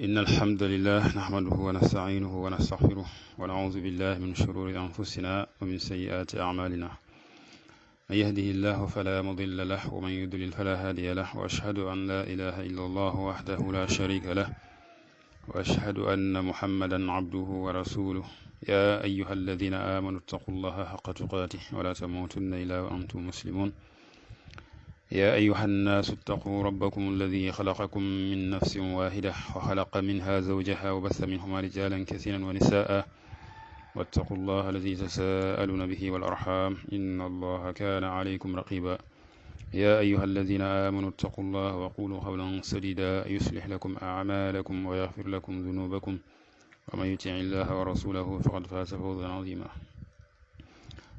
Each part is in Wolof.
إن الحمد لله نحمده ونستعينه ونستغفره ونعوذ بالله من شرور أنفسنا ومن سيئات أعمالنا. من يهده الله فلا مضل له ومن يضلل فلا هادي له، وأشهد أن لا إله إلا الله وحده لا شريك له، وأشهد أن محمدا عبده ورسوله. يا أيها الذين آمنوا اتقوا الله حق تقاته ولا تموتن إلا وأنتم مسلمون. يا أيها الناس اتقوا ربكم الذي خلقكم من نفس واحدة وخلق منها زوجها وبث منهما رجالا كثيرا ونساء، واتقوا الله الذي تساءلون به والأرحام إن الله كان عليكم رقيبا. يا أيها الذين آمنوا اتقوا الله وقولوا قولا سديدا يصلح لكم أعمالكم ويغفر لكم ذنوبكم، ومن يطع الله ورسوله فقد فاز فوزا عظيما.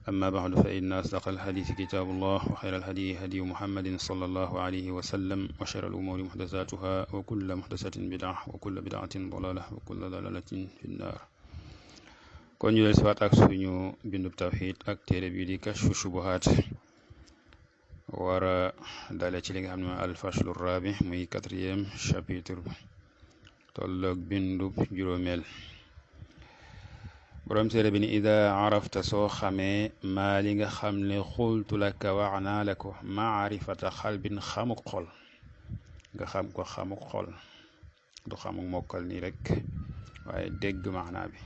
أما بعد، فإن أصدق الحديث كتاب الله، وخير الهدي هدي محمد صلى الله عليه وسلم، وشر الأمور محدثاتها، وكل محدثة بدعة، وكل بدعة ضلالة، وكل ضلالة في النار. kon ñu del si waat ak suñu bindub tawxiid ak téere bii di kashfu shubuhaat, war a dale ci li nga xam ne mooy alfashlu rabi, muy 4e chapitre bi tolloog bindub juróomeel. borom téere bi ni ida arafta soo xamee maa li nga xam ne xultu laka wax naa la ko maarifata xalbin xamuk xol, nga xam ko xamuk xol, du xamuk mokkal nii rek waaye dégg maanaa bi.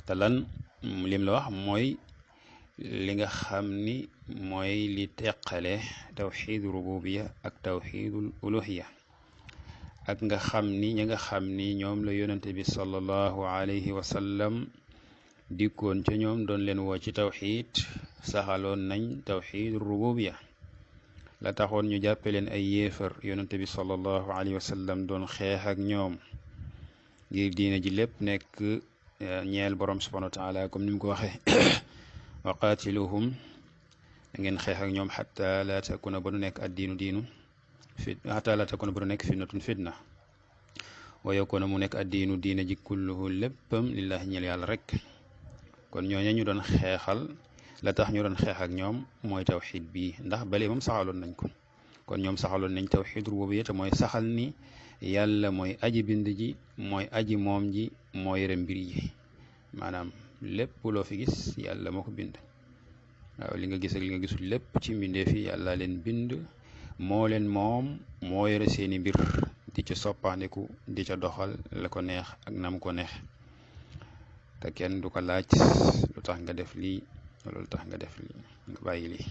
te lan lim la wax mooy li nga xam ni mooy li teqale tawxiidu rububiya ak tawxiidul uluhiya, ak nga xam ni ñi nga xam ni ñoom la yonente bi sallallahu alayhi wa sallam dikkoon ca ñoom doon leen woo ci tawxiid, saxaloon nañ tawxiid rububiya. la taxoon ñu jàppe leen ay yéefar, yonente bi sallallahu alayhi wa sallam doon xeex ak ñoom ngir diina ji lépp nekk ñeel borom subhanahu wa taala, comme ni mu ko waxee wa qaatiluhum, da ngeen xeex ak ñoom xata la takuna ba du nekk addiinu diinu xataa la takuna ba du nekk fitnatun fitna, wa yakuna mu nekk addiinu diina ji kulluhu léppam lillahi ñeel yàlla rek. kon ñooña ñu doon xeexal, la tax ñu doon xeex ak ñoom mooy tawxid bii, ndax bale moom saxaloon nañ ko. kon ñoom saxaloon nañ tawxid rububiyya, te mooy saxal ni yàlla mooy aji bind ji, mooy aji moom ji, moo yore mbir yi. maanaam lépp loo fi gis yàlla moo ko bind. waaw li nga gis ak li nga gisul lépp ci mbindeef yi yàlla leen bind, moo leen moom, moo yore seeni mbir, di ca soppandiku, di ca doxal la ko neex ak nam ko neex, te kenn du ko laaj lu tax nga def lii wala lu tax nga def lii, nga bàyyi lii.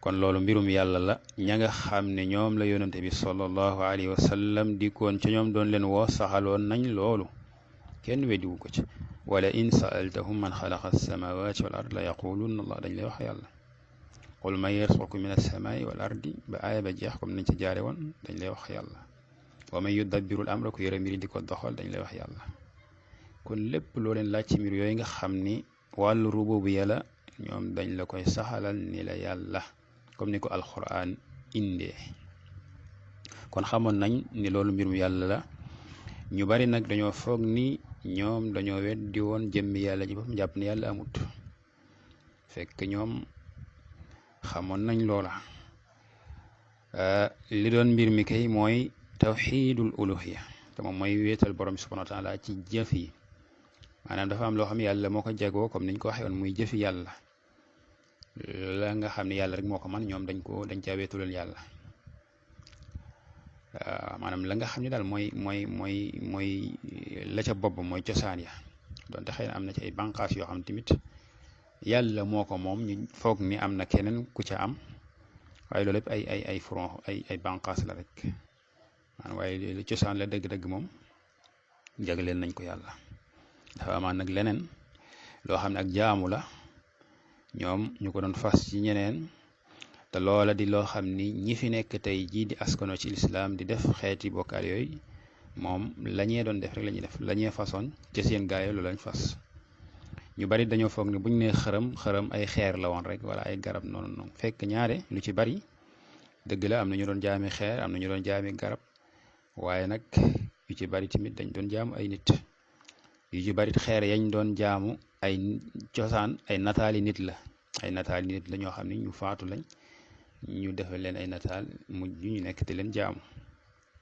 kon loolu mbirum yàlla la. ña nga xam ne ñoom la yonente bi sallallahu alayhi wa sallam dikkoon ca ñoom doon leen woo, saxaloon nañ loolu, kenn weddiwu ko ci. wala in saaltahum man xalaqa alsamawati wal ard la yaqulunna allah, dañ lay wax yàlla. qul man yarzuqukum min alsamai wal ardi ba aaya ba jeex, comme nañ ci jaare woon, dañ lay wax yàlla. wa man yudabbirul amra, ku yore mbiri di ko doxal, dañ lay wax yàlla. kon lépp loo leen laaj ci mbir yooyu nga xam ni wàllu rububiyya la, ñoom dañ la koy saxalal ni la yàlla, comme ni ko alquran indee. kon xamoon nañ ni loolu mbirum yàlla la. ñu bari nag dañoo foog ni ñoom dañoo weddi woon jëmmi yàlla ji boppam, jàpp ni yàlla amut, fekk ñoom xamoon nañ loola. li doon mbir mi kay mooy tawxiidul uluhiya, te moom mooy wéetal borom subhanahu wa taala ci jëf yi. maanaam dafa am loo xam ne yàlla moo ko jagoo, comme niñ ko waxee woon, muy jëfi yàlla. la nga xam ne yàlla rek moo ko man, ñoom dañ caa wéetulal yàlla. maanaam la nga xam ne daal mooy la ca bopp mooy cosaan ya, donte xëy na am na ci ay bànqaas yoo xam tamit yàlla moo ko moom, ñu foog ni am na keneen ku ca am, waaye loolu lépp ay front ay bànqaas la rek. maanaam waaye lu cosaan la dëgg-dëgg moom jagleel nañ ko yàlla. dafa amaan nag leneen loo xam ne ak jaamu la, ñoom ñu ko doon fas ci ñeneen, te loola di loo xam ni ñi fi nekk tey jii di askano ci lislaam di def xeeti bokkaal yooyu, moom la ñee doon def rek la ñuy def, la ñee façon ca seen gaayo loolu lañ fas. ñu bari dañoo foog ni buñ ne xërëm ay xeer la woon rek, wala ay garab, noonu fekk ñaare lu ci bari dëgg la, am na ñu doon jaami xeer, am na ñu doon jaami garab, waaye nag yu ci bari tamit dañ doon jaamu ay nit. yu ci bari xeer yañ doon jaamu ay cosaan ay nataali nit la, ñoo xam ni ñu faatu lañ, ñu defal leen ay nataal mujj ñu nekk di leen jaamu.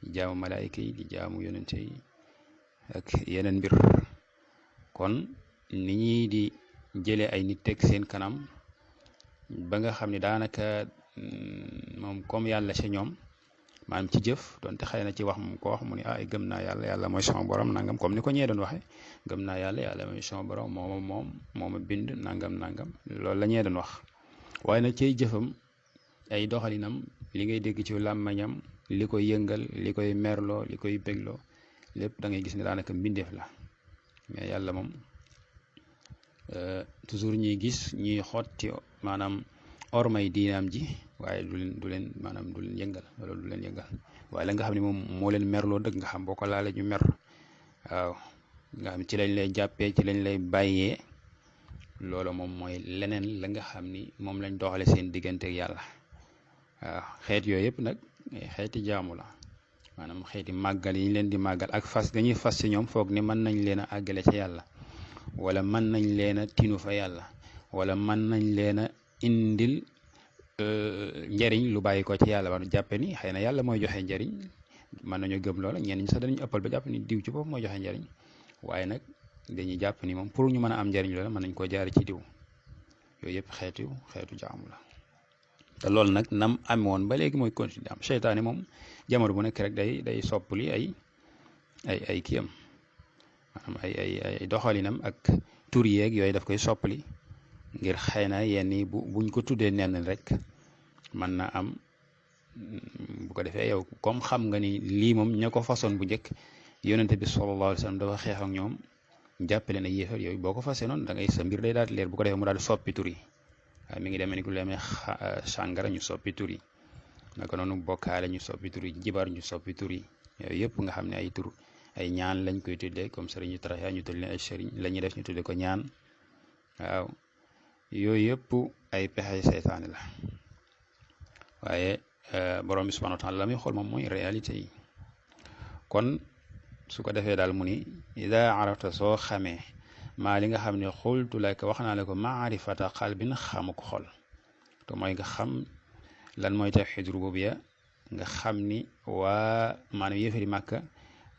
di jaamu malaayika yi di jaamu yonente yi ak yeneen mbir. kon ni ñi di jële ay nit teg seen kanam ba nga xam ne daanaka moom comme yàlla ci ñoom maanaam ci jëf donte xëy na ci wax moom ko wax mu ne gëm naa yàlla yàlla mooy sama borom nangam comme ni ko ñee doon waxe gëm naa yàlla yàlla mooy sama borom mooma bind nangam loolu la ñee doon wax. waaye nag ciy jëfam ay doxalinam li ngay dégg ci làmmañam li koy yëngal li koy merloo li koy bégloo lépp da ngay gis ne daanaka mbindeef la. mais yàlla moom toujours ñuy gis ñuy xotti maanaam ormay diinaam ji waaye du leen maanaam du leen yëngal wala du leen yëngal waaye la nga xam ne moom moo leen merloo dëgg nga xam boo ko laalee ñu mer waaw nga xam ci lañ lay jàppee ci lañ lay bàyyee loolu moom mooy leneen la nga xam ni moom lañ doxale seen diggante ak yàlla. waaw xeet yooyu yëpp nag xeeti jaamu la maanaam xeeti màggal yi ñu leen di màggal ak fas dañuy fas ci ñoom foog ni mën nañ leen a àggale ca yàlla wala mën nañ leen a tinu fa yàlla wala mën nañ leen a indil njariñ lu bàyyi ko ci yàlla war jàppe ni xëy na yàlla mooy joxe njariñ mën nañu gëm loola ñenn ñi sax danañu ëppal ba jàpp ni diw ci bopp mooy joxe njariñ waaye nag dañuy jàpp ni moom pour ñu mën a am njariñ loola mën nañ koo jaare ci diw. yooyu yëpp xeetu jaamu la te loolu nag nam amoon ba léegi mooy continuer am. seytaane moom jamono bu nekk rek day soppali ay kiyam maanaam ay doxalinam ak tur yeeg yooyu daf koy soppali ngir xëy na yenn yi buñ ko tuddee nenn rek mën na am bu ko defee yow comme xam nga ni lii moom ña ko façon bu njëkk yonente bi sallallahu alayhi wa sallam dafa xeex ak ñoom jàppale na yéefar yooyu boo ko fasee noonu da ngay sa mbir day daal di leer bu ko defee mu daal di soppi tur yi waaye mi ngi demee ni ku lemee sàngara ñu soppi tur yi naka noonu bokkaale ñu soppi tur yi jibar ñu soppi tur yi yooyu yëpp nga xam ne ay tur ay ñaan lañ koy tuddee comme sëriñ ñu taraxa ñu tuddee ay sëriñ la ñuy def ñu tuddee ko ñaan waaw yooyu yëpp ay pexe seytaane la waaye borom bi subhanahu wa taala la muy xool moom mooy réalité yi. kon su ko defee daal mu ni ida arafta soo xamee maa li nga xam ne xultu laka wax naa la ko maarifata qalbin xamuk xol te mooy nga xam lan mooy tawxiid rububiyya nga xam ni waa maanaam yéefari màkka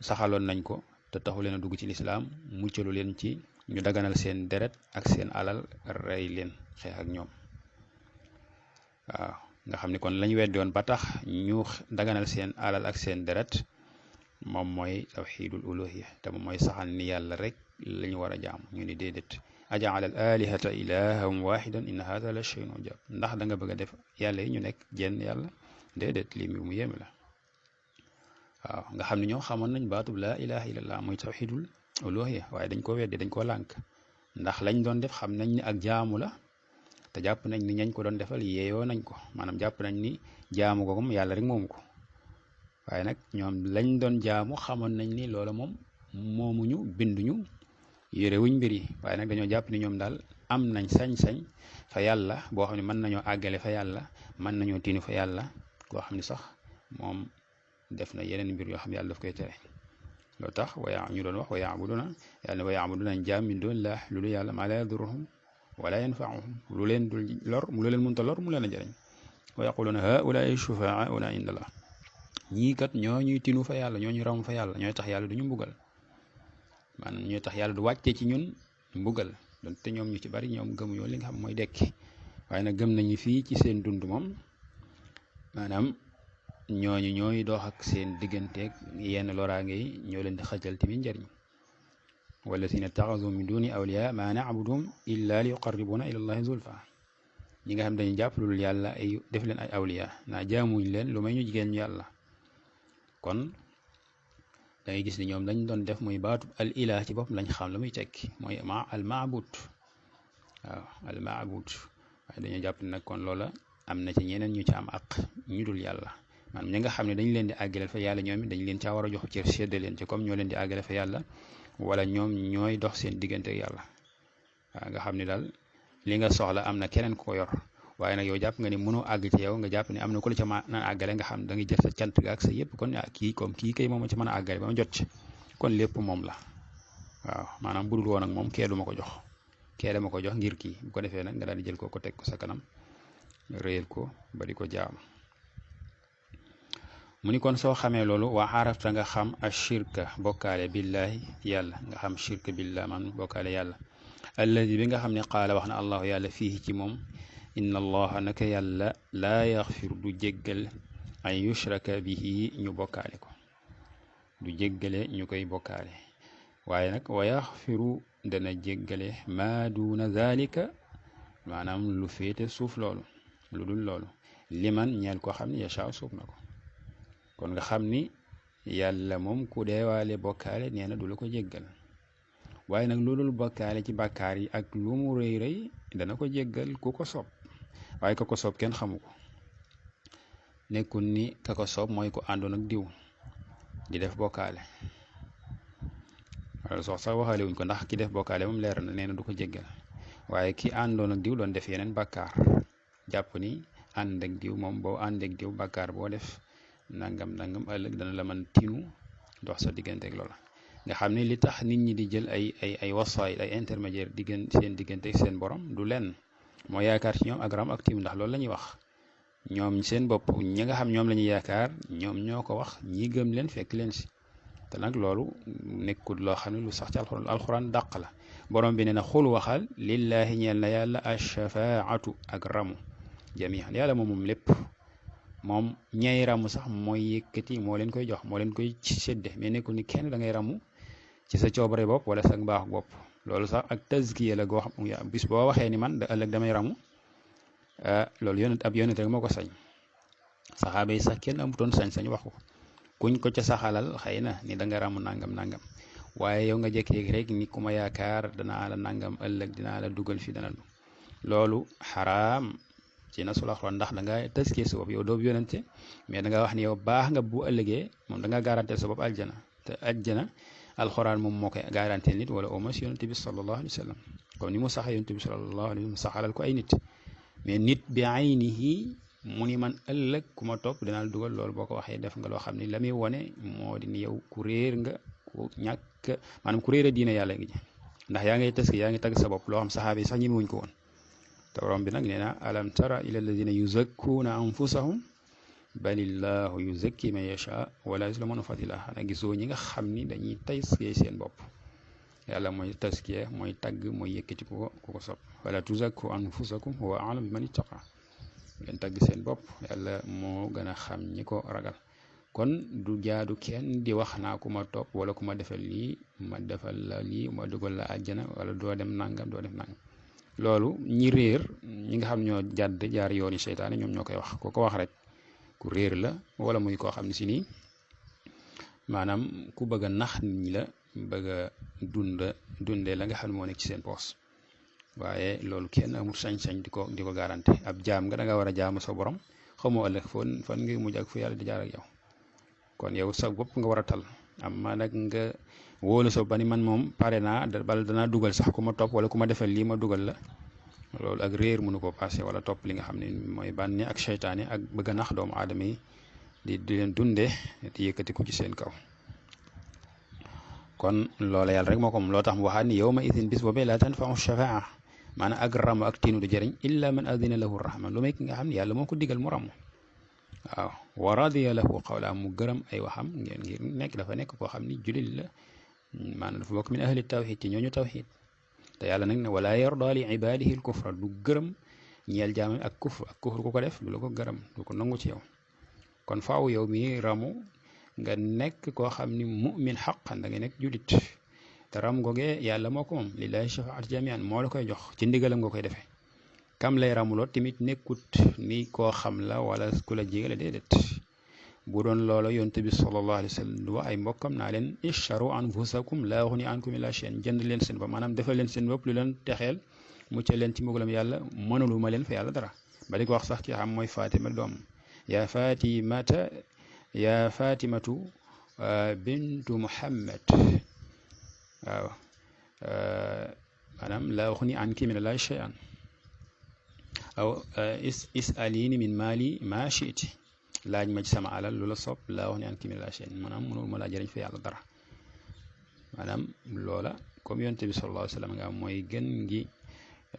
saxaloon nañ ko te taxu leen a dugg ci lislaam muccalu leen ci ñu daganal seen deret ak seen alal rey leen xeex ak ñoom waaw nga xam ni kon lañ weddi woon ba tax ñu daganal seen alal ak seen deret moom mooy tawxiidul uluhiyya te moom mooy saxal ni yàlla rek la ñu war a jaam ñu ni déedéet ajaala al alihata ilahan wahidan inna hada la shay'un ujab ndax da nga bëgg a def yàlla yi ñu nekk jenn yàlla déedéet lii mbir mu yéeme la waaw nga xam ne ñoo xamoon nañ baatub laa ilaha illallah muy tawxiidul uluhiyya waaye dañ ko weddi dañ ko lànk ndax lañ doon def xam nañ ni ak jaamu la te jàpp nañ ni ñañ ko doon defal yeeyoo nañ ko maanaam jàpp nañ ni jaamu ko moom yàlla rek moomu ko waaye nag ñoom lañ doon jaamu xamoon nañ ni loola moom moomuñu binduñu yére wuñ mbir yi waaye nag dañoo jàpp ni ñoom daal am nañ sañ-sañ fa yàlla boo xam ne mën nañoo àggale fa yàlla mën nañoo tiinu fa yàlla koo xam ne sax moom def na yeneen mbir yoo xam ne yàlla daf koy tere loo tax ñu doon wax wa yaabuduna yàlla ne wa yaabuduna jaam min doon la lu dul yàlla maa la yaduruhum wala yanfauhum lu leen dul lor lu leen mënta lor mu leen a jëriñ wa yaquluna haulaai shufaauna indallah ñii kat ñoo ñuy tinu fa yàlla ñoo ñu ram fa yàlla ñooy tax yàlla du ñu mbugal maanaam ñooy tax yàlla du wàccee ci ñun mbugal donte ñoom ñu ci bari ñoom gëmuñoo li nga xam mooy dekki waaye nag gëm nañu fii ci seen dund moom maanaam ñooñu ñooy dox ak seen digganteeg yenn loraange yi ñoo leen di xëjal tamit njëriñ wallazina taxazu min duni awliya ma na'buduhum illa li yuqarribuna ila allahi zulfa ñi nga xam dañuy jàpp lu dul yàlla ay def leen ay awliya naa jaamuñ leen lu may ñu jigéen ñu yàlla kon da ngay gis ni ñoom lañ doon def muy baatu al ilah ci bopp lañ xam la muy tekki mooy al maabud waaw al maabud waaye dañoo jàpp ne nag kon loola am na ci ñeneen ñu ci am ak ñu dul yàlla maanaam ñi nga xam ne dañ leen di àggale fa yàlla ñoom dañ leen caa war a jox cër sédde leen ci comme ñoo leen di àggale fa yàlla wala ñoom ñooy dox seen diggante ak yàlla waaw nga xam ne daal li nga soxla am na keneen ku ko yor waaye nag yow jàpp nga ni mënoo àgg ci yow nga jàpp ne am na ku la ca mën a àggale nga xam da ngay jël sa cant ga ak sa yëpp kon kii comme kii kay moom ci mën a àggale ba ma jot ci kon lépp moom la waaw maanaam budul woon ak moom kee du ma ko jox kee dama ko jox ngir kii bu ko defee nag nga daal di jël ko teg ko sa kanam réyal ko ba di ko jaam mu ni kon soo xamee loolu wa arafta nga xam ashirka bokkaale billahi yàlla nga xam shirka billah man bokkaale yàlla alladi bi nga xam ne qaala wax na allahu yàlla fiihi ci moom inna allaha naka yàlla laa yaxfiru du jéggal an yushraka bihi ñu bokkaale ko du jéggale ñu koy bokkaale waaye nag wa yaxfiru dana jéggale maa duuna zalika maanaam lu féete suuf loolu lu dul loolu liman ñeel ko xam ne yasha suuf na ko kon nga xam ni yàlla moom ku deewaale bokkaale nee na du la ko jéggal waaye nag lu dul bokkaale ci bàkkaar yi ak lu mu rëy rëy dana ko jéggal ku ko soob waaye ka ko soob kenn xamu ko nekkul ni ka ko soob mooy ko àndoon ak diw di def bokkaale wala sax waxaale wuñ ko ndax ki def bokkaale moom leer na nee na du ko jéggal waaye ki àndoon ak diw doon def yeneen bàkkaar jàpp ni ànd ak diw moom boo ànd ak diw bàkkaar boo def nangam nangam ëllëg dana la mën tinu dox sa diggante ak loola nga xam ne li tax nit ñi di jël ay wasaay ay intermédiaire seen diggante ak seen borom du lenn moo yaakaar ci ñoom ak ram ak tim ndax loolu la ñuy wax ñoom seen bopp ñi nga xam ñoom la ñuy yaakaar ñoom ñoo ko wax ñi gëm leen fekk leen si te nag loolu nekkul loo xam ne lu sax ci alxuraan dàq la borom bi nee na xul waxal lillahi ñeel na yàlla ashafaatu ak ramu jamian yàlla moom lépp moom ñay ramu sax mooy yëkkati moo leen koy jox moo leen koy sédde mais nekkul ni kenn da ngay ramu ci sa coobare bopp wala sa mbaax bopp loolu sax ak tazkiya la goo xam bis boo waxee ni man da ëllëg damay ramu loolu ab yonent rek moo ko sañ saxaaba yi sax kenn amutoon sañ-sañ wax ko kuñ ko ca saxalal xëy na ni da nga ramu nangam nangam waaye yow nga jékki-jékki rek ni ku ma yaakaar danaa la nangam ëllëg dinaa la dugal fi dana loolu xaraam ci na sula xaroon ndax da nga tazkiya sa bopp yow doo yonente mais da nga wax ni yow baax nga bu ëllëgee moom da nga garanté sa bopp aljana te aljana alxuraan moom moo koy garanté nit wala au moins yonente bi sallallahu alayhi wa sallam comme ni mu saxa yonente bi sallallahu alayhi wa sallam saxalal ko ay nit mais nit bi aynihi mu ni man ëllëg ku ma topp dinaa la dugal loolu boo ko waxee def nga loo xam ne la muy wone moo di ni yow ku réer nga ku ñàkk maanaam ku réer a diine yàlla ngi ji ndax yaa ngay tësk yaa ngi tagg sa bopp loo xam saxaaba yi sax ñemewuñ ko woon te borom bi nag nee na alam tara ila alladina yuzakkuuna anfusahum balillahu yuzakki man yasha wala yuzlamuna fatila xanaa gisoo ñi nga xam ni dañuy taskiyee seen bopp yàlla mooy taskiye mooy tagg mooy yëkkati ku ko sopp wala tuzakku anfusakum huwa a'lamu biman ittaqa ngeen tagg seen bopp yàlla moo gën a xam ñi ko ragal kon du jaadu kenn di wax naa ku ma topp wala ku ma defal lii ma defal la lii ma dugal la àjjana wala doo dem nangam doo def nangam loolu ñi réer ñi nga xam ñoo jàdd jaar yooni seytaane ñoom ñoo koy wax ko ko wax rek ku réer la wala muy koo xam ne si nii maanaam ku bëgg a nax nit ñi la bëgg a dundee la nga xam ne moo nekk ci seen poos waaye loolu kenn amul sañ-sañ di ko garanté ab jaam nga da nga war a jaamu sa borom xamoo ëllëg fan nga mujj ak fu yàlla di jaar ak yow kon yow sa bopp nga war a tal amma nag nga wóolu sa ba ni man moom pare naa bala danaa dugal sax ku ma topp wala ku ma defal lii ma dugal la loolu ak réer mënu ko passé wala topp li nga xam ne mooy bànne ak seytaane ak bëgg a nax doomu aadama yi di leen dundee di yëkkati ko ci seen kaw kon loola yàlla rek moo ko moom loo tax mu waxaat ni yawma idin bis boobee laa tanfau shafaa maanaam ak ramu ak tiinu du jëriñ illa man adina lahu rahman lu may ki nga xam ne yàlla moo ko digal mu ramu waaw wa radiya lahu qawla mu gërëm ay waxam ngir nekk dafa nekk koo xam ni jullit la maanaam dafa bokk min ahli tawxid ci ñooñu tawxid te yàlla nag ne wala yarda li ibadihi al kufra du gërëm ñeel jaam ak kufr ku ko def du la ko gërëm du ko nangu ci yow kon faaw yow mi ramu nga nekk koo xam ni mu'min xaqan da nga nekk jullit te ram googee yàlla moo ko moom lillahi shafaat jamian moo la koy jox ci ndigalam nga koy defee kam lay ramuloo tamit nekkut ni koo xam la wala ku la jégale déedéet bu doon loola yonent bi sallallahu alayhi wa sallam du wax ay mbokkam naa leen isharu anfusakum laa ughni ankum illa shay'an jënd leen seen bopp maanaam defal leen seen bopp lu leen texeel muccal leen ci mbugalam yàlla mënalu ma leen fa yàlla dara ba di ko wax sax ki xam mooy Fatima doom yaa Fatimatu bintu Muhammad waaw maanaam laa ughni anki min allahi shay'an aw is'alini min mali ma shi'ti laaj ma ci sama alal lu la sopp laa ughni anki min allahi shay'an maanaam mënul ma laa jëriñ fa yàlla dara maanaam loola comme yonent bi sallallahu alayhi wa sallam nga mooy gën ngi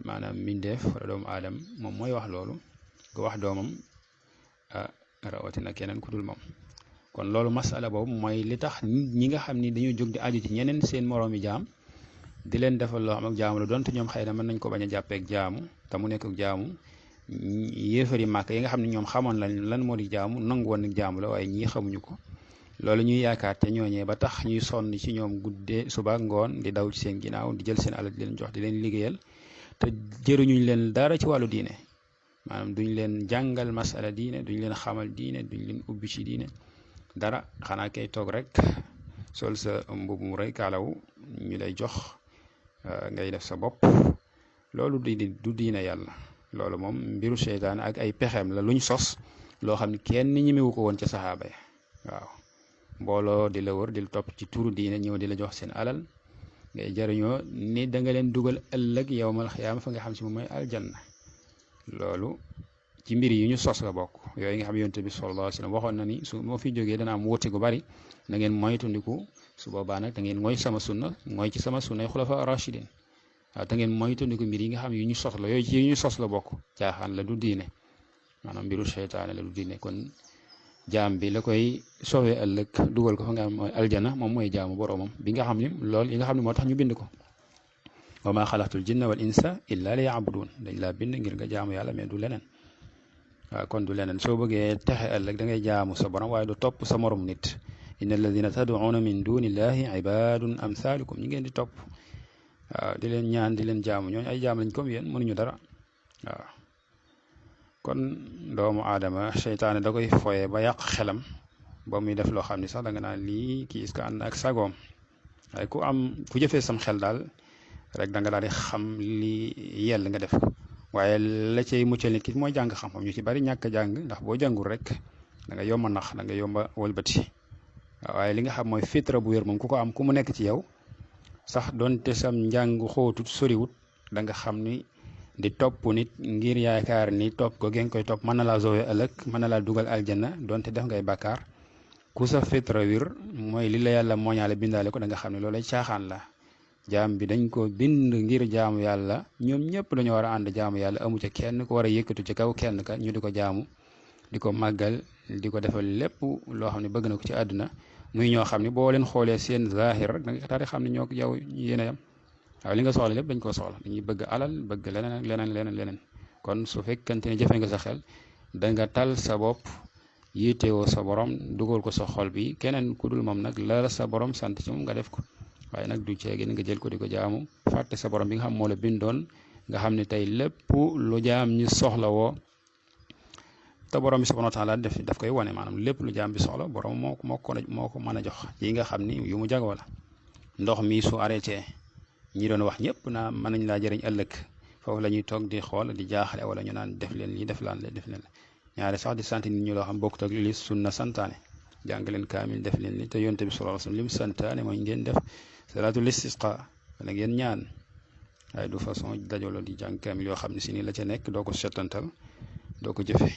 maanaam mindeef wala doomu aadam moom mooy wax loolu ko wax doomam rawatina keneen ku dul moom kon loolu masala boobu mooy li tax ñi nga xam ni dañoo jóg di aju ci ñeneen seen moroomi jaam di leen defal loo xam ak jaamu la donte ñoom xëy na mën nañ ko bañ a jàppeek jaamu te mu nekk jaamu yéefari màkk yi nga xam ne ñoom xamoon lan moo di jaamu nangu woon ni jaamu la waaye ñii xamuñu ko loolu ñuy yaakaar te ñooñee ba tax ñuy sonn ci ñoom guddee suba ngoon di daw ci seen ginnaaw di jël seen alal di leen jox di leen liggéeyal te jëruñuñ leen dara ci wàllu diine maanaam duñ leen jàngal masala diine duñ leen xamal diine duñ leen ubbi ci diine dara xanaa kay toog rek sol sa mbubb mu rëy kaalaw ñu lay jox ngay def sa bopp loolu du diine yàlla loolu moom mbiru seytaan ak ay pexeem la luñ sos loo xam ne kenn ñemewu ko woon ca saxaaba yi waaw mbooloo di la wër di la topp ci turu diine ñëw di la jox seen alal ngay jariñoo ni da nga leen dugal ëllëg yawmal xiyaama fa nga xam si moom mooy aljanna loolu ci mbir yi ñu sos la bokk yooyu nga xam yonent bi sallallahu alayhi wa sallam waxoon na ni su moo fi jógee dana am wuute gu bari na ngeen moytandiku su boobaa nag da ngeen mooy sama sunna mooy ci sama sunnay xulafa rachidin waaw te ngeen moytandiku mbir yi nga xam yu ñu sos la yooyu ci ñu sos la bokk caaxaan la du diine maanaam mbiru seytaane la du diine kon jaam bi la koy soowee ëllëg dugal ko fa nga xam mooy aljana moom mooy jaamu boroomam bi nga xam ni loolu yi nga xam ne moo tax ñu bind ko wa maa xalaqtul jinna wal insa illa li yaabudun dañ laa bind ngir nga jaamu yàlla mais du leneen waaw kon du leneen soo bëggee texe ëllëg da ngay jaamu sa borom waaye du topp sa morom nit inna alladina tad'una min dunillahi ibadun amsalukum ñi ngeen di topp waaw di leen ñaan di leen jaamu ñooñu ay jaam lañ comme yéen mënuñu dara waaw kon doomu aadama seytaane da koy foye ba yàq xelam ba muy def loo xam ni sax da nga naan lii kii est-ce que ànd ak sagoom waaye ku jëfee sam xel daal rek da nga daal di xam li yell nga def ko waaye la cay muccal nit ki mooy jàng xam-xam ñu ci bari ñàkk jàng ndax boo jàngul rek da nga yomba nax da nga yomba wëlbati waaye li nga xam mooy fitra bu wér moom ku ko am ku mu nekk ci yow sax doonte sam njàng xóotut soriwut da nga xam ni di topp nit ngir yaakaar ni topp ko ngeen koy topp mën na laa zowe ëllëg mën na laa dugal aljanna donte def ngay bàkkaar ku sa fitra wir mooy li la yàlla mooñaale bindaale ko da nga xam ne loolay caaxaan la jaam bi dañ ko bind ngir jaamu yàlla ñoom ñëpp dañoo war a ànd jaamu yàlla amu ca kenn ku war a yëkkatu ci kaw kenn ka ñu di ko jaamu di ko màggal di ko defal lépp loo xam ne bëgg na ko ci àdduna muy ñoo xam ne boo leen xoolee seen zahir rek da nga daal di xam ne ñoo yow yéen a yam waaw li nga soxla lépp dañ koo soxla dañuy bëgg alal bëgg leneen kon su fekkante ne jëfe nga sa xel da nga tal sa bopp yitewoo sa borom dugal ko sa xol bi keneen ku dul moom nag la sa borom sant ci moom nga def ko waaye nag du ceegin nga jël ko di ko jaamu fàtte sa borom bi nga xam moo la bindoon nga xam ne tey lépp lu jaam ñi soxla woo te borom bi subhanahu wa taala daf koy wane maanaam lépp lu jaam bi soxla borom moo ko mën a jox yi nga xam ni yu mu jagoo la ndox mi su arrêté ñi doon wax ñëpp naa mën nañ laa jëriñ ëllëg foofu la ñuy toog di xool di jaaxle wala ñu naan def leen lii def leen ñaare sax di sant nit ñi loo xam bokkut ak li sunna santaane jàng leen kaamil def leen li te yonte bi sallallahu alayhi wasallam li mu santaane mooy ngeen def salaatul istisqa wala ngeen ñaan waaye du façon dajaloo di jàng kaamil yoo xam ne si ni la ca nekk doo ko settantal doo ko jëfe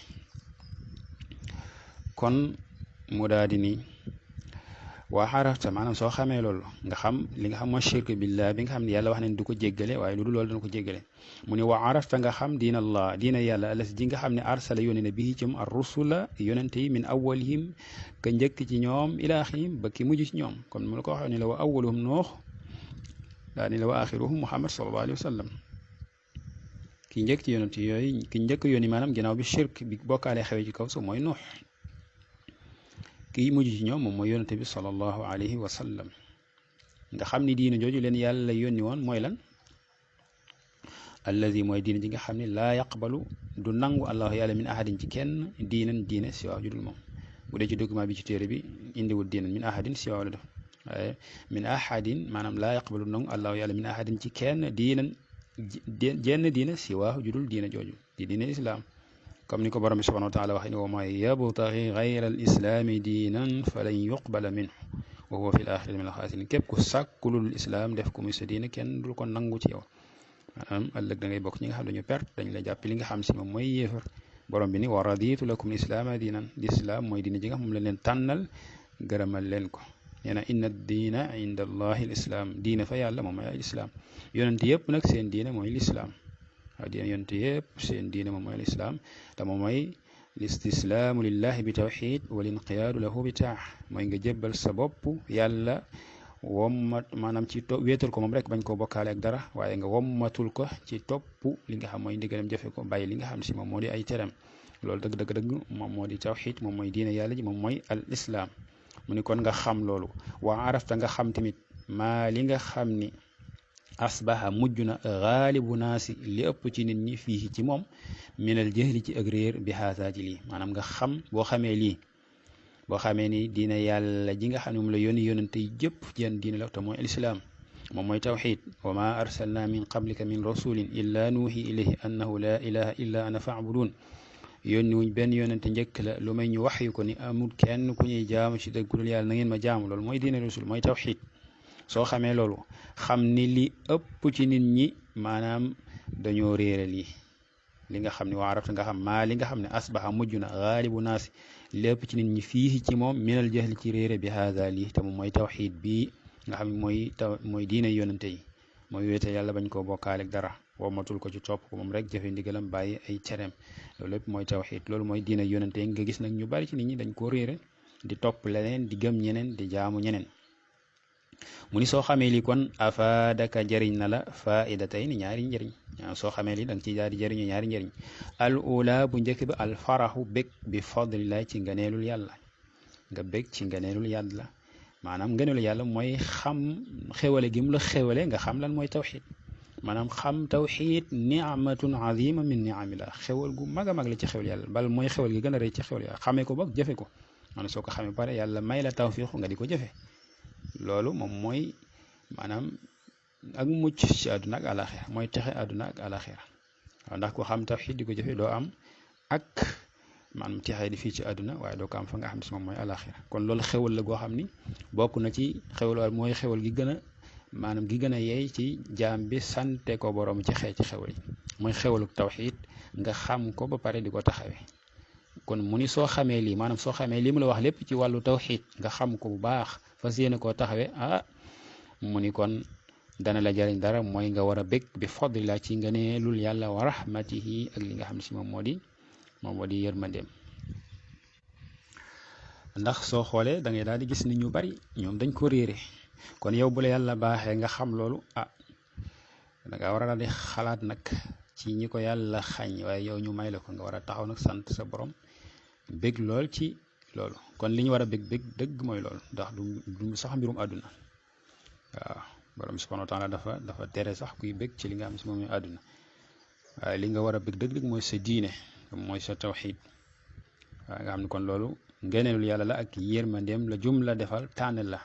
kon mu daal di ni waa xarafta maanaam soo xamee loolu nga xam li nga xam mooy shirk billah bi nga xam ne yàlla wax ne du ko jéggale waaye lu dul loolu dana ko jéggale mu ne wa arafta nga xam diina allah diina yàlla alas ji nga xam ne arsala yónni na bii ci ar rusula yonente yi min awwalihim ka njëkk ci ñoom ila axirihim ba ki mujj ci ñoom kon mu la ko waxee ni la wa awwaluhum nuux daa ni la wa axiruhum muhammad sallallahu alayhi wa sallam ki njëkk ci yonente yooyu ki njëkk yónni maanaam ginnaaw bi shirk bi bokkaale xewee ci kaw suuf mooy nuux kii mujj ci ñoom moom mooy yonente bi sallallahu alayhi wa sallam nga xam ni diina jooju leen yàlla yónni woon mooy lan allazi mooy diina ji nga xam ne laa yaqbalu du nangu allahu yàlla min ahadin ci kenn diine si waaw judul moom bu dee ci document bi ci téere bi indiwul diinan min ahadin si waaw la def waaye min ahadin maanaam laa yaqbalu nangu allahu yàlla min ahadin ci kenn diinan jenn diina si waaw judul diina jooju di diina islam comme ni ko borom bi subhanahu wa taala waxee ni wa man yabtaxi gayra al islaami diinan falan yuqbala minhu wa huwa fi l axirati min al xaasirin képp ku sàkkulul islam def ko muy sa diina kenn dul ko nangu ci yow maanaam ëllëg da ngay bokk ñi nga xam dañu perte dañ la jàpp li nga xam si moom mooy yéefar borom bi ni wa raditu lakum islaama diinan l'islam mooy diina ji nga xam moom la leen tànnal gërëmal leen ko nee na inna diina inda allahi l islam diina fa yàlla moom mooy al islam yonent yëpp nag seen diina mooy l'islam waaw diina yonent yëpp seen diina moom mooy l'islam te moom mooy listislaamu lillahi bi tawxid wal inqiyaadu lahu bi taax mooy nga jébbal sa bopp yàlla wommat maanaam ci wéetal ko moom rek bañ koo bokkaale ak dara waaye nga wommatul ko ci topp li nga xam mooy ndigalam jëfe ko bàyyi li nga xam si moom moo di ay teram loolu dëgg moom moo di tawxid moom mooy diine yàlla ji moom mooy al islaam mu ni kon nga xam loolu waa arafta nga xam tamit maa li nga xam ni asbaha mujj na xaalibu naasi li ëpp ci nit ñi fii ci moom minal jahli ci ak réer bi haasa ci lii maanaam nga xam boo xamee lii boo xamee ni diine yàlla ji nga xam ne moom la yónente yi jëpp jenn diine la te mooy alislaam moom mooy tawxid wa ma arsalna min qablika min rasulin illa nuuhi ilayhi annahu la ilaha illa ana faabudun yónni wuñ benn yónente njëkk la lu may ñu wax yu ko ni amul kenn ku ñuy jaamu ci dëgg ku dul yàlla na ngeen ma jaamu loolu mooy diine rasul mooy tawxid soo xamee loolu xam ni li ëpp ci nit ñi maanaam dañoo réere lii li nga xam ne waa arafta nga xam maa li nga xam ne asbaxa mujj na xaalibu naasi lépp ci nit ñi fii ci moom minal jahli ci réere bi haada lii te moom mooy tawxid bii nga xam ne mooy diine yonante yi mooy wéete yàlla bañ koo bokkaaleeg dara wommatul ko ci topp ko moom rek jëfe ndigalam bàyyi ay cereem loolu lépp mooy tawxid loolu mooy diine yonante yi nga gis nag ñu bari ci nit ñi dañ koo réere di topp leneen di gëm ñeneen di jaamu ñeneen mu ni soo xamee li kon afaadaka jëriñ na la faidatay ni ñaari njëriñ soo xamee li da nga ciy daal di jëriñu ñaari njëriñ al ula bu njëkk bi al faraxu bég bi fadlillahi ci nganeelul yàlla nga bég ci nganeelul yàlla maanaam nganeelul yàlla mooy xam xewale gi mu la xewale nga xam lan mooy tawxid maanaam xam tawxid ni'matun azima min ni'amillah xewal gu mag a mag la ci xewal yàlla bal mooy xewal gi gën a rëy ci xewal yàlla xamee ko boog jëfe ko maanaam soo ko xamee pare yàlla may la tawfiq nga di ko jëfe loolu moom mooy maanaam ak mucc ci àdduna ak alaxira mooy texe àdduna ak alaxira waaw ndax ko xam tawxid di ko jëfe doo am ak maanaam texe di fii ci àdduna waaye doo ko am fa nga xam ne si moom mooy alaxira kon loolu xewal la goo xam ni bokk na ci xewal mooy xewal gi gën a maanaam gi gën a yeey ci jaam bi sante ko borom ci xee ci xewal yi mooy xewaluk tawxid nga xam ko ba pare di ko taxawee kon mu ni soo xamee lii maanaam soo xamee li mu la wax lépp ci wàllu tawxid nga xam ko bu baax fas yéene koo taxawee mu ni kon dana la jariñ dara mooy nga war a bég bi fadlillah ci nga ne lul yàlla wa rahmatihi ak li nga xam ne si moom moo di yërmandeem ndax soo xoolee da ngay daal di gis ni ñu bari ñoom dañ ko réere kon yow bu la yàlla baaxee nga xam loolu da nga war a daal di xalaat nag ci ñi ko yàlla xañ waaye yow ñu may la ko nga war a taxaw nag sant sa borom bég lool ci loolu kon li ñu war a bég dëgg mooy loolu ndax du sax mbirum àdduna waaw borom subhanahu wa taala dafa tere sax kuy bég ci li nga xam si moom mooy àdduna waaye li nga war a bég dëgg mooy sa diine mooy sa tawxid waaw nga xam ne kon loolu ngëneelul yàlla la ak yërmandeem la jum la defal tànn la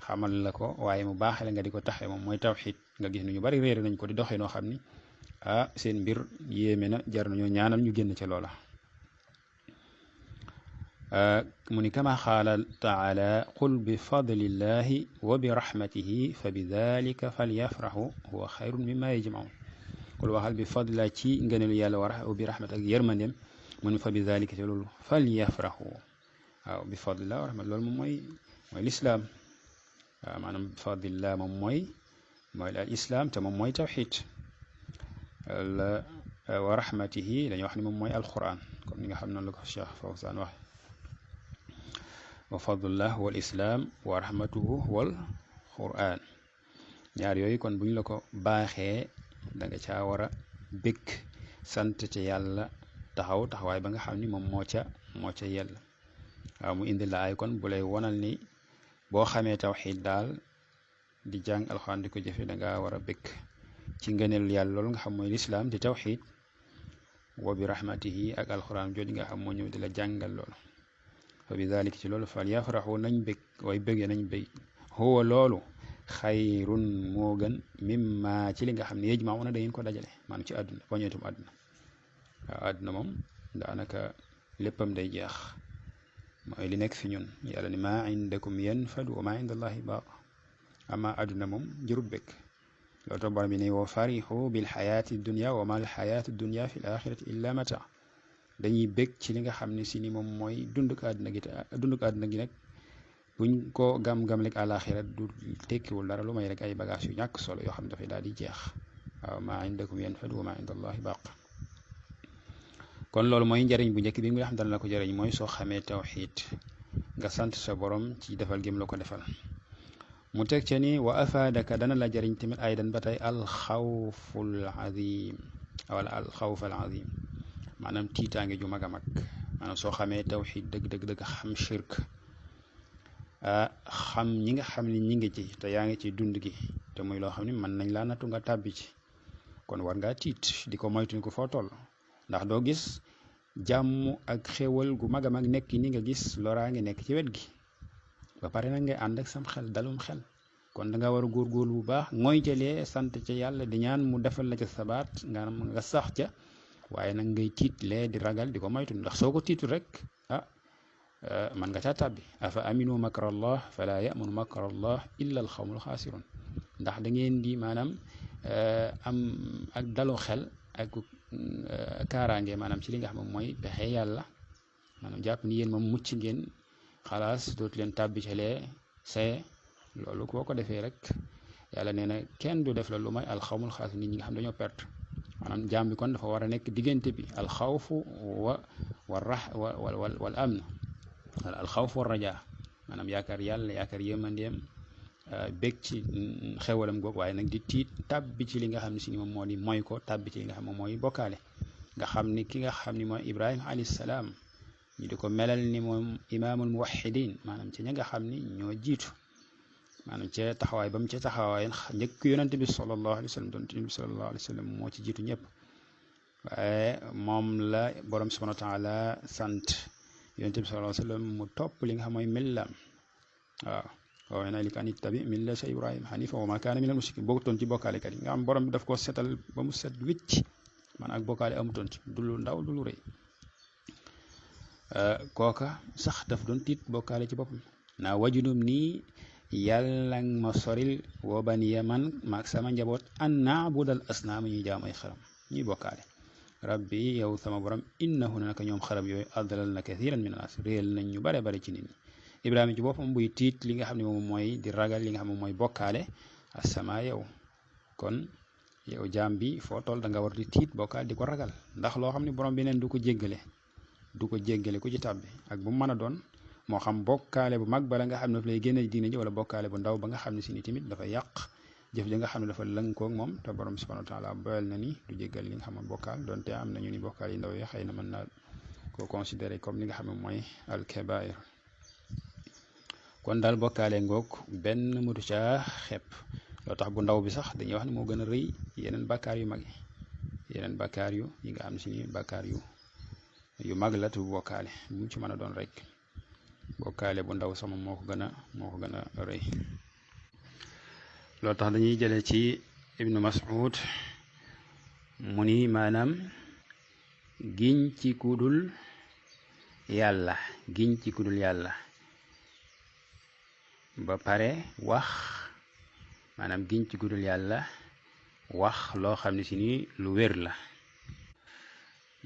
xamal la ko waaye mu baaxee la nga di ko taxee moom mooy tawxid nga gis ni ñu bari réere nañ ko di doxee noo xam ni seen mbir yéeme na jar nañoo ñaanal ñu génn ca loola mu ni kama qaala taala qul bi fadlillahi wa bi rahmatihi fa bi dalika falyafrahu huwa xayrun mimma yajmaun qul waxal bi fadlillahi ci ngëneelu yàlla wa bi rahmat ak yërmandeem mu ni fa bi dalika ci loolu falyafrahu waaw bi fadlillah wa rahmat loolu moom mooy lislaam waaw maanaam bi fadlillah moom mooy al islaam te moom mooy tawxid wa rahmatihi dañuy wax ni moom mooy alquran comme ni nga xam noonu la ko Cheikh Fawzan wax wa fadlullah wal islam wa rahmatuhu wal quran ñaar yooyu kon bu ñu la ko baaxee da nga caa war a bëgg sant ci yàlla taxawaay ba nga xam ni moom moo ca yell waaw mu indi la ay kon bu lay wonal ni boo xamee tawxid daal di jàng alxuraan di ko jëfe da nga war a bëgg ci ngëneelu yàlla loolu nga xam mooy lislaam di tawxid wa bi rahmatihi ak alxuraan jooju nga xam moo ñëw di la jàngal loolu fa bi dalik ci loolu fal yafraxu nañ bëgg way bëggee nañ bëgg huwa loolu xayrun moo gën mimma ci li nga xam ne yajmauna da ngeen ko dajale maanaam ci àdduna poñetum àdduna waaw àdduna moom daanaka léppam day jeex mooy li nekk fi ñun yàlla ni maa indakum yanfadu wa maa inda allahi baaq ama àdduna moom jërut bëgg loolu tax borom bi ne wa farixu bil xayaati dunia wa ma al xayaatu dunia fi l axirati illa mata dañuy bëgg ci li nga xam ne si ni moom mooy dunduk àdduna gi nag buñ ko gam-gam rek àlaxira du tekkiwul dara lu may rek ay bagage yu ñàkk solo yoo xam ne dafay daal di jeex waaw maa indakum yanfadu wa maa inda allahi baaq kon loolu mooy njariñ bu njëkk bi nga xam dana la ko jariñ mooy soo xamee tawxiid nga sant sa borom ci defal gim la ko defal mu teg ca ni wa afaadaka dana la jariñ tamit aydan ba tey alxawful azim wala alxawfal azim maanaam tiitaange ju mag a mag maanaam soo xamee tawxiid dëgg xam shirk xam ñi nga xam ni ñi ngi ci te yaa ngi ci dund gi te muy loo xam ne mën nañ laa nattu nga tàbbi ci kon war ngaa tiit di ko moytuñ ko foo toll ndax doo gis jàmm ak xéwal gu mag a mag nekk ni nga gis loraa ngi nekk ci wet gi ba pare nag ngay ànd ak sam xel dalum xel kon da nga war a góorgóorlu bu baax mooy jëlee sant ca yàlla di ñaan mu defal la ca sabaat nga sax ca waaye nag ngay tiit lee di ragal di ko moytu ndax soo ko tiitul rek man nga caa tàbbi afa aminu makrallah fala yamunu makrallah illa al xawmul xaasirun ndax da ngeen di maanaam am ak dalu xel ak kaaraange maanaam ci li nga xam ne mooy pexe yàlla maanaam jàpp ni yéen moom mucc ngeen xalaas dootu leen tàbbi ci lee saye loolu boo ko defee rek yàlla nee na kenn du def la lu may alxawmul xaasirun nit ñi nga xam dañoo perte maanaam jaam bi kon dafa war a nekk diggante bi alxawfu wal amn wala alxawfu wa raja maanaam yaakaar yàlla yaakaar yëmandeem bég ci xewalam googu waaye nag di tiit tàbbi ci li nga xam ne si ni moom moo di mooy ko tàbbi ci li nga xam moom mooy bokkaale nga xam ni ki nga xam ni mooy Ibrahima alayhi salaam ñu di ko melal ni moom imaamul muwahidin maanaam ci ña nga xam ni ñoo jiitu maanaam ca taxawaay ba mu ca taxawaay njëkk yonante bi sallallahu alayhi wa sallam doon yonante bi sallallahu alayhi wa sallam moo ci jiitu ñëpp waaye moom la borom subhanahu wa taala sant yonent bi sallallahu alayhi wa sallam mu topp li nga xam mooy millaam waaw waaw na li ka an ittabi millata Ibrahima hanifa wa ma kaana minal mushrikiin bokkutoon ci bokkaalekat yi nga xam borom bi daf ko setal ba mu set wicc man ak bokkaale amutoon ci du lu ndaw du lu rëy kooka sax daf doon tiit bokkaale ci boppam naa wajunum nii yàlla ma soril wa baniya man maag sama njaboot an naabudal asnaam ñuy jaam ay xaram ñuy bokkaale rabbi yow sama borom innahu naka ñoom xarab yooyu adlal na kathiran min annaas réel nañ ñu bare bare ci nit ñi Ibrahima ci boppam buy tiit li nga xam ne moom mooy di ragal li nga xam ne mooy bokkaale asama yow kon yow jaam bi foo toll da nga war di tiit bokkaale di ko ragal ndax loo xam ne borom bi neen du ko jéggale ku ci tàbbi ak bu mu mën a doon moo xam bokkaale bu mag bala nga xam ne daf lay génne diine ji wala bokkaale bu ndaw ba nga xam ne si ni tamit dafa yàq jëf ja nga xam ne dafa lënkoog moom te borom subhanahu wa taala boyal na ni du jéggal li nga xam ne bokkaal donte am nañu ni bokkaal yi ndaw yi xëy na mën naa koo considéré comme li nga xam ne mooy alkebair kon daal bokkaale ngoog benn mutu caa xepp loo tax bu ndaw bi sax dañuy wax ne moo gën a rëy yeneen bakkaar yu mag yeneen bakkaar yi nga xam ne si ni bakkaar yu mag la tu bokkaale bu mu ci mën a doon rek bokkaale bu ndaw sama moo ko gën a rëy loolu tax dañuy jëlee ci ibnu Mas'ud mu ni maanaam giñ ci kudul yàlla ba pare wax maanaam giñ ci kudul yàlla wax loo xam ne si ni lu wér la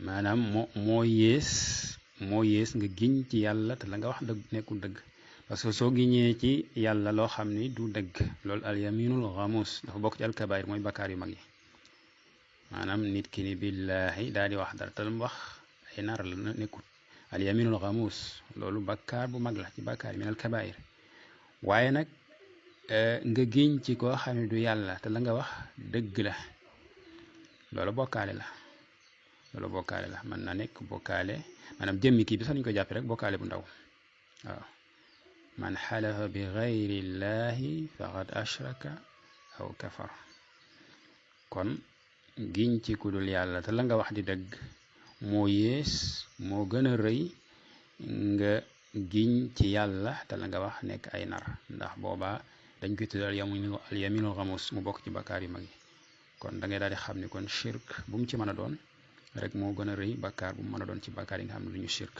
maanaam moo yées nga giñ ci yàlla te la nga wax dëgg nekkul dëgg parce que soo giñee ci yàlla loo xam ni du dëgg loolu alyaminul xamuus dafa bokk ci alkabair mooy bakkaar yu mag yi maanaam nit ki ni billaahi daal di wax dara te mu wax ay nar la nekkul alyaminul xamuus loolu bakkaar bu mag la ci bakkaar yi min alkabair waaye nag nga giñ ci koo xam ne du yàlla te la nga wax dëgg la loolu bokkaale la mën na nekk bokkaale maanaam jëmmi kii bi sax ñu ko jàppe rek bokkaale bu ndaw waaw man xalafa bi gayri llahi faqad ashraka aw kafar kon giñ ci kudul yàlla te la nga wax di dëgg moo yées moo gën a rëy nga giñ ci yàlla te la nga wax nekk ay nar ndax boobaa dañ koy tuddal al yaminul xamuus mu bokk ci bakkaar yu mag yi kon da ngay daal di xam ni kon shirk bu mu ci mën a doon rek moo gën a rëy bakkaar bu mu mën a doon ci bakkaar yi nga xam ne du ñu shirk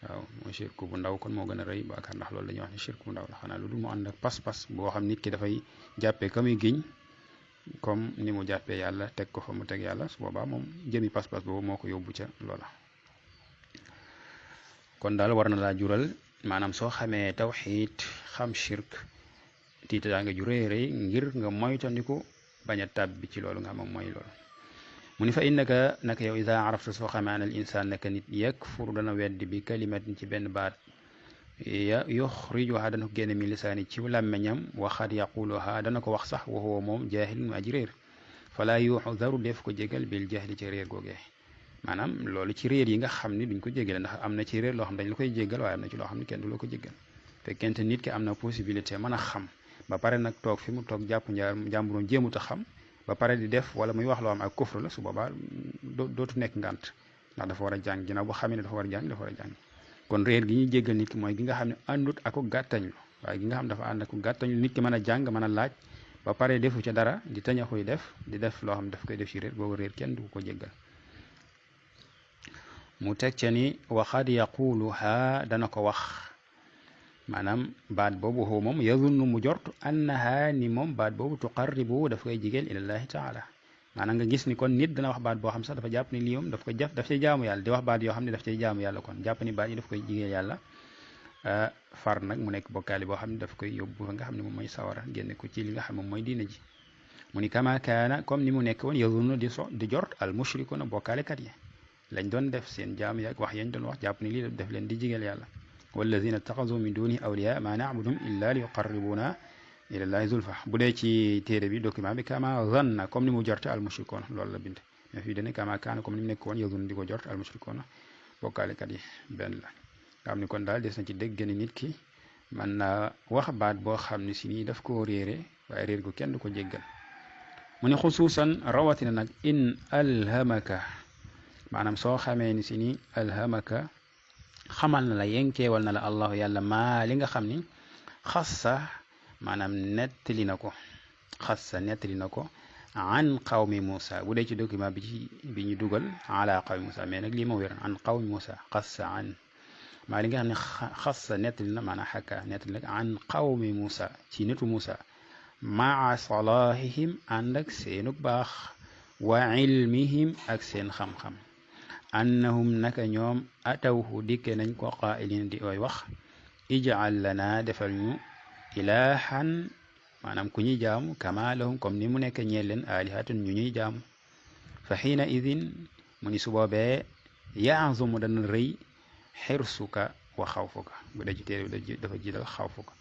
waaw mooy shirk bu ndaw kon moo gën a rëy bakkaar ndax loolu dañuy wax ne shirk bu ndaw la xanaa lu dul mu ànd ak pas-pas boo xam nit ki dafay jàppee ka muy giñ comme ni mu jàppee yàlla teg ko fa mu teg yàlla su boobaa moom jëmi pas-pas boobu moo ko yóbbu ca loola kon daal war na laa jural maanaam soo xamee tawxiid xam shirk tiitaange ju rëy rëy ngir nga moytandiku bañ a tàbbi ci loolu nga xam mooy loolu mu ni fa innaka naka yow ida arafta soo xamee an al insaan naka nit yakfuru dana weddi bi kalimatin ci benn baat yuxrijuha dana ko génne min lisaani ci làmmeñam waxat yaquluha dana ko wax sax wa huwa moom jaahilun aji réer fala yuxdaru def ko jégal bil jahli ci réer googee maanaam loolu ci réer yi nga xam ni duñ ko jégale ndax am na ci réer loo xam dañ la koy jégal waaye am na ci loo xam ne kenn du la ko jégal fekkente nit ki am na possibilité mën a xam ba pare nag toog fi mu toog jàpp njàmburoom jéemut a xam ba pare di def wala muy wax loo am ak kufru la su boobaa dootu nekk ngànt ndax dafa war a jàng ginnaaw boo xamee ne dafa war a jàng dafa war a jàng kon réer gi ñuy jéggal nit ki mooy gi nga xam ne àndut ako gàttañlu waaye gi nga xam ne dafa ànd ako gàttañlu nit ki mën a jàng mën a laaj ba pare defu ca dara di tañaxuy def di def loo xam ne daf koy def ci réer boobu réer kenn du ko jéggal mu teg ca ni waxad yaquluha dana ko wax maanaam baat boobu xoo moom yazunnu mu jort annaha ni moom baat boobu tuqarribu daf koy jigéel ilallahi taala maanaam nga gis ni kon nit dana wax baat boo xam sax dafa jàpp ni lii moom daf koy daf cay jaamu yàlla di wax baat yoo xam ne daf cay jaamu yàlla kon jàpp ni baat yi daf koy jigéel yàlla far nag mu nekk bokkaali boo xam ne daf koy yóbbu nga xam ne moom mooy sawara génne ko ci li nga xam moom mooy diina ji mu ni kama kaana comme ni mu nekk woon yazunnu di jort al mushrikuna bokkaalekat yi lañ doon def seen jaamu yaag wax yañ doon wax jàpp ni lii def leen di jigéel yàlla walladina ittaxazu min dunihi awliya ma na'buduhum illa li yuqarribuna ila llahi zulfa bu dee ci téere bi document bi kama zanna comme ni mu jorte al mushrikoona loolu la bind mais fii dane kama kaana comme ni mu nekk woon yazun di ko jort al mushrikoona bokkaalekat yi benn la nga xam ni kon daal des na ci dégg ni nit ki man na wax baat boo xam ne si nii daf koo réere waaye réer gu kenn du ko jéggal mu ne xusuusan rawatina nag in alhamaka maanaam soo xamee ni si nii alhamaka xamal na la yenkeewal na la allahu yàlla maa li nga xam ni xassa maanaam nettali na ko xassa nettali na ko an qawmi Moussa bu dee ci document bi ñu dugal ala qawmi Moussa mais nag lii moo wér an qawmi Moussa xassa an maa li nga xam ne xassa nettali na maanaam xakka nettali nag an qawmi Moussa ci nitu Moussa maa salahihim ànd ak seenu baax wa ilmihim ak seen xam-xam annahum naka ñoom atawhu dikke nañ ko qaa'ilin di ooy wax ij'al lana defal ñu ilahan maanaam ku ñuy jaamu kama lahum comme ni mu nekk ñeel leen alihatun ñu ñuy jaamu fa xiina idin mu ni su boobee yaazumu dana rëy xirsuka wa xawfuka bu dee ci téere bi dafa jiital xawfuka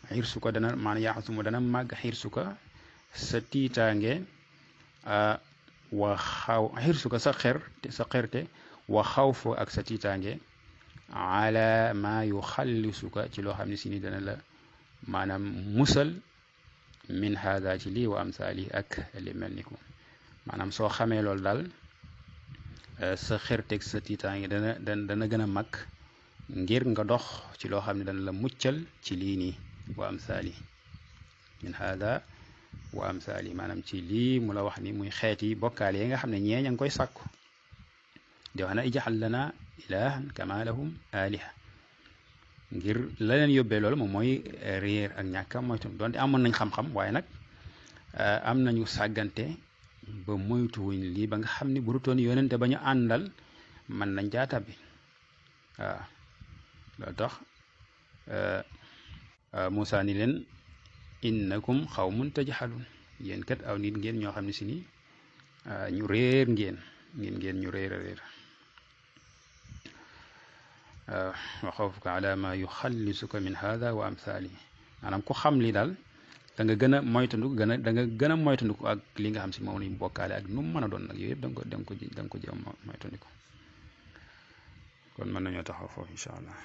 xirsuka dana maanaam yaazumu dana màgg xirsuka sa tiitaange xirsuka sa xerte wa xawfu ak sa tiitaange ala ma yuxallisuka ci loo xam ne si ni dana la maanaam musal min hada ci lii wa amsaali ak li mel ni ko maanaam soo xamee loolu daal sa xerteeg sa tiitaange dana gën a mag ngir nga dox ci loo xam ne dana la muccal ci lii nii wa amsaali min hada wa amsaali maanaam ci lii mu la wax ni muy xeeti bokkaale yi nga xam ne ñee ña ngi koy sàkku di wax na ij'al lana ilahan kama lahum aliha ngir la leen yóbbee loolu moom mooy réer ak ñàkka moytu donte amoon nañ xam-xam waaye nag am nañu sàggante ba moytuwuñ lii ba nga xam ni bu rutoon yonente ba ñu àndal mën nañ jaata bi waaw loolu tax Moussa ni leen innakum xawmun tajhalun yéen kat aw nit ngeen ñoo xam ne si ni ñu réer ngeen ñu réer a réer wa xawfuka ala ma yuxallisuka min hada wa amthali maanaam ku xam li daal da nga gën a moytandiku da nga gën a moytandiku ak li nga xam si moom lañu bokkaale ak nu mu mën a doon nag yooyu yëpp da nga ko jéem moytandiku kon mën nañoo taxaw foofu incha allah